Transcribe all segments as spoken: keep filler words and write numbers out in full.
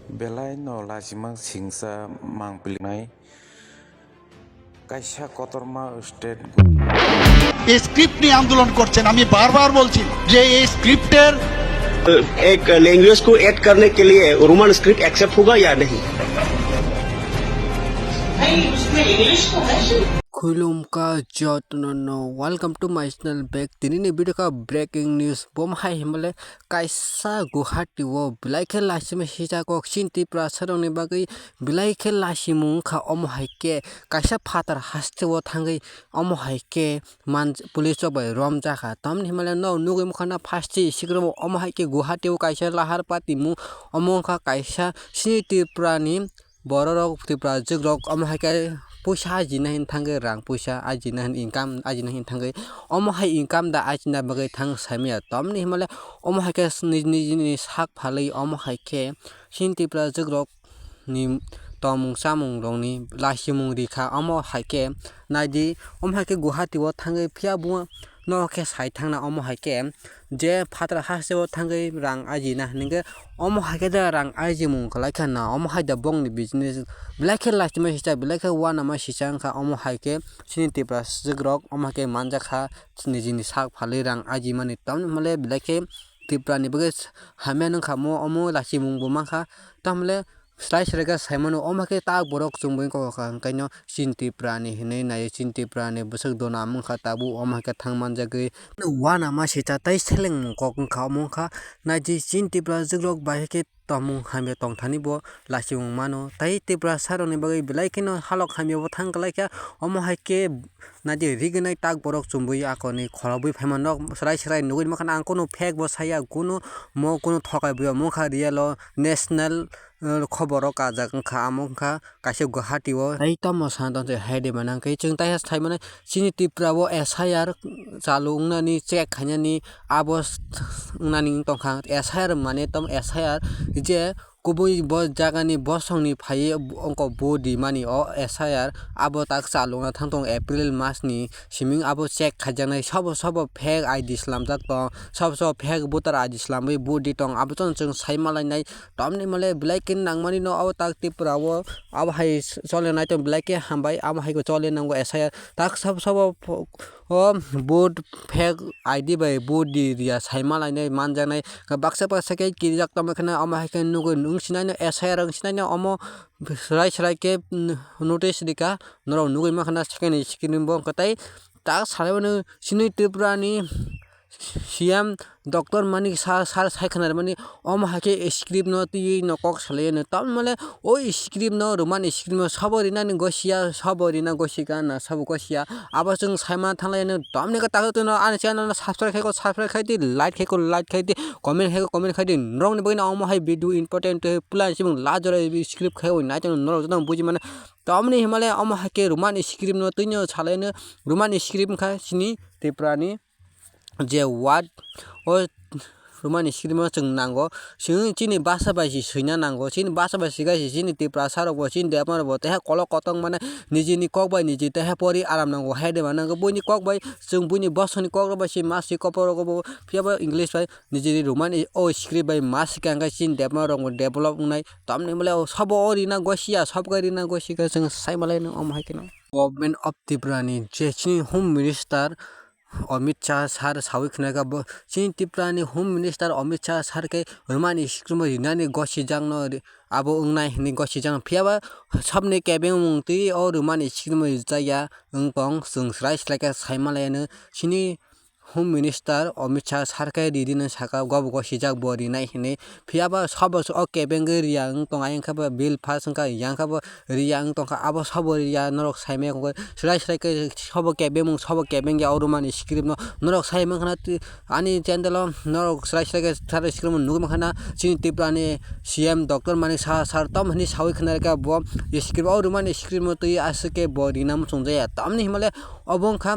Belai no lachima singcha mangpili nai kaisa kotorma state. এই স্ক্রিপ্ট নিয়ে আন্দোলন করছেন। আমি বারবার বলছি যে এই স্ক্রিপ্টের एक लैंग्वेज को ऐड करने के लिए रोमन स्क्रिप्ट एक्सेप्ट होगा या नहीं? नहीं, उसमें इंग्लिश तो है ही। Khulumkha jotono no, welcome to my channel back. Tini ni video kha breaking news. Bo hai himale kaisa Guwahati o belai khe lachima sijak o chini Tiprasa rok ni bagwi belai khe lachimung kha. Omo hai khe kaisa phatar haste o thangwi omo hai khe man police rok bai romjakha. Tamni himale no nugwi mukha na first sikrobo omo hai khe Guwahati o kaisa lahar party mung omo wngkha kaisa chini Tripura ni bororok Tiprajwk rok omo hai khe puisa ajina hin thangwi rang puisa ajina hin income ajina hin thangwi omo hai income da ajina bagwi thang saimaya. Tamni himale omo hai khe nij- nijini sak phalwi omo hai khe chini Tiprajwk rok ni tomung chamung rokni lachimung rikha. Omo hai khe naidi omo hai khe Guwahati o thangwi phiya bo no khe sai thangna omo hai khe je phatar haste o thangwi rang ajina hinkhe omo hai khe da rang ajimung kwlai kha na omo hai da bongni business belai khe lachima sisa belai khe uanama sisa wngkha. Omo hai khe chini Tiprajwk rok omo hai khe manjakha nijini sak phalwi rang ajimani tamni himale belai khe Tripura ni bagwi hamya nungkha mo omo lachimung bo mankha tamle. Slai slai khe saimano omo khe tak borok chumui kok kha hwnkhe no chini Tripura ni hinwi nai chini Tripura ni bwswk dona wngkha tabuk omo hai khe thang manjagwi uanama sita tei selengmung kok wngkha omo wngkha naidi chini Tiprajwk rok bai khe tongmung hamya tongthani bo lachimung mano tei Tiprasa rokni bagwi belai kheno halok hamya bo thang kwlai kha omo hai khe naidi rignai tak borok chumui akoni khorokbwi phaima nok swrai swrai nugwi mankha ang kunu fake bo saya kunu mo kunu thokai bo ya mokha real o national. Khoboro kajak wngkha amo wngkha kaisa Guwahati o tei tamo sana tongse hai de mano hwnkhe chwng taiha sai mano chini Tripura o S I R chalu wngnani check khainani abo wngnani wng tongkha S I R mane tamo S I R je kubui bo jagani bosongni phaiwi ongko vote rimani o S I R abo tak chalokna thang tongo April masni siming abo check khaijaknai sobo sobo fake I D slamjak tong sobo sobo fake voter I D slamwi vote ri tong abo chwng sai malainai. Tamni himale belai khe nangmani no abo tak Tripura o abo hai chole nai tong belai khe hambai abo hai chole nango S I R tak sabo sabo o vote fake I D bai vote di riya sai malainai manjaknai baksa baksa khe kirijak tamo kheno amo hai khe nugwi nwng sinai no S I R wng sinai no omo swrai swrai khe notice rika norok nugwi mankha na second ni screen bo tei tak salai mano chini Tripura ni C M Doctor Manik Saha sir sai khwnarimani omo hai khe script no twiwi no kok salai ano tamni mole o script no Roman script no sabo rinani gosia sabo rina gosika na sabo gosia abo chwng saima thanglai ano tamni khe takhuk twino ani channel no subscribe khaiko subscribe khai di like khaiko like khai di comment khaiko comment khai di norokni bagwi no omo hai video important tei plan chimung la jora script khai oi nai norok joto buji mane tamni himale omo hai khe Roman script no twino salai ano Roman script wngkha chini Tripura ni je word o Roman script no chwng nango, chwng chini basa bai se swina nango, chini basa bai swikha se chini Tiprasa rok bo chini debma rok bo teha kolok kotong mane nijini kok bai niji teha pori aram nango hai de mano buini kok bai chwng buini bosongni kok rok bai se ma si kopor rok bo phiya bo English bai nijini Roman o script bai ma swikha hwnkhe chini debma rok bo develop wngnai tamni mole sabo o rina gosia sabo khe rina gosikha chwng sai malai no omo hai kheno. Government of Tripura ni je chini Home Minister Amit Shah sir sawi khwnai kha bo chini Tripura ni Home Minister Amit Shah sir khe Roman script no rinani gosijakno ri- abo wngnai hwnwi gosijakno phiya ba sabni kebengmung twi o Roman script no rijak ya wng tong chwng swrai swrai khe sai malai ano chini Home Minister Amit Shah sar khe ri rino saka gobo gosijak bo rinai hinwi. Phiya ba sabo se o kebengwi riya wng tong ayang khe bo bill pass wng kha yang khe bo riya wng tong kha abo sabo riya norok sai maya khe swrai swrai khe sabo kebengmung sabo kebeng ya o Roman script no norok sai mankha na twi ani channel o norok swrai swrai khe script no nugwi mankha na chini Tripura ni C M Doctor Manik Saha sir tom hinwi sawi khna rwkha bo script o Roman script no twi aswk khe bo rina muchung jaya tamni hinmale obo wng kha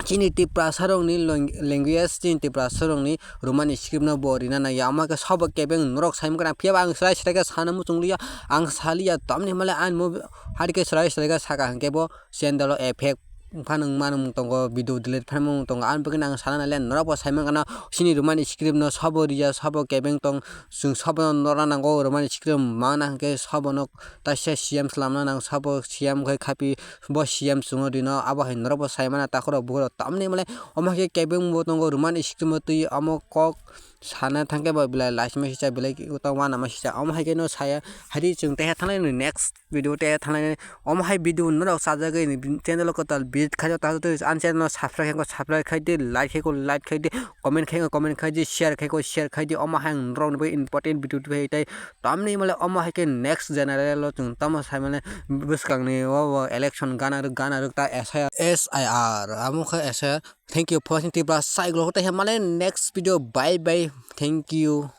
chini Tiprasa rokni lang- language chini Tiprasa rokni Roman script no bo rina nangya omo khe sabo kebeng norok sai mankha phiya ba ang swrai swrai khe sana muchung liya ang saliya tamni himale ang mo hari khe swrai swrai khe saka hwnkhe bo channel o effect wngphano wngmano wng tongo, video delete phaimung tongo. Ani bagwi ang sana nai le norok bo sai mankha na chini Roman script no sabo ria, sabo kebeng tong, chwng sabo no norna nango Roman script mana hwnkhe sabo no taisa C M swlamna nang, sabo C M khai khapi bo C M chwngno rino, abo hai norok bo sai mana takhorok bukhorok tamni male omo hai khe kebeng bo tongo Roman script o twi omo kok sana thangkhe bo belai laisima sisa belai tong wanama sisa omo hai khe no saya. Haidi chwng teha thangnai next video teha thangnai omo hai video norok sajagwi channel o kwtal visit khaijak ta twi ani channel no subscribe khaiko subscribe khaidi, like khaiko like khaidi, comment khaiko comment khaidi, share khaiko share khaidi. Omo hai ang norok ni bagwi important video twi phai tei tamni male omo hai khe next general o chwng tamo sai male bwskang ni o election gana rwk gana rwk ta S I R amo khe S I R. Thank you for watching Tripura cycle hote hai male next video, bye bye, thank you.